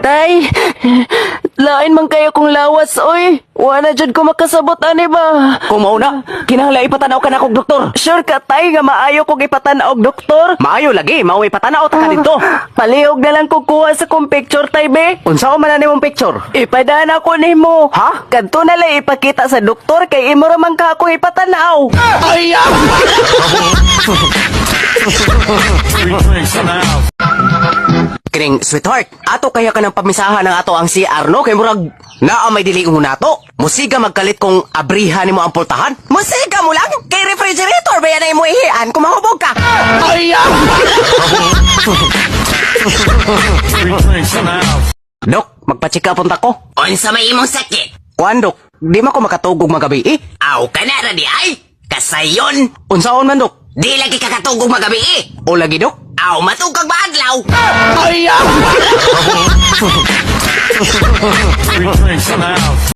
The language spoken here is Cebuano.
Tay, lain man kayo kong lawas, oy. Wala jud ko makasabot ani ba. Kung mao na, kinahanglan ipatanaw ka na kog doktor. Sure ka, tay, nga maayo kog ipatan-aw og doktor? Maayo lagi, mao ipatanaw ta ka didto. Palihog na lang ko kuha sa kong picture, tay, be. Unsaon man na nimong picture? Ipadana ko nimo. Ha? Kadto na lang ipakita sa doktor kay imo ra man ka ako ipatanaw. Three drinks in the house. Kining sweetheart, ato kaya ka ng pamisahan ng ato ang CR, no? Kay murag naa may dili nato. Musiga magkalit kung abrihan nimo ang pultahan. Musiga mo lang kay refrigerator ba yan ay mo ihian kung mahubog ka. Three drinks in the house. Dok, magpa-check up unta ko. Unsa may imong sakit? Kuan, dok, di man ko makatugog magabi eh. Aw ka na ra di ay. Kasayon, Unsaon man, dok? di lagi ka katugog magabi eh. O lagi, dok? Aw matugag maadlaw. Three drinks in the house.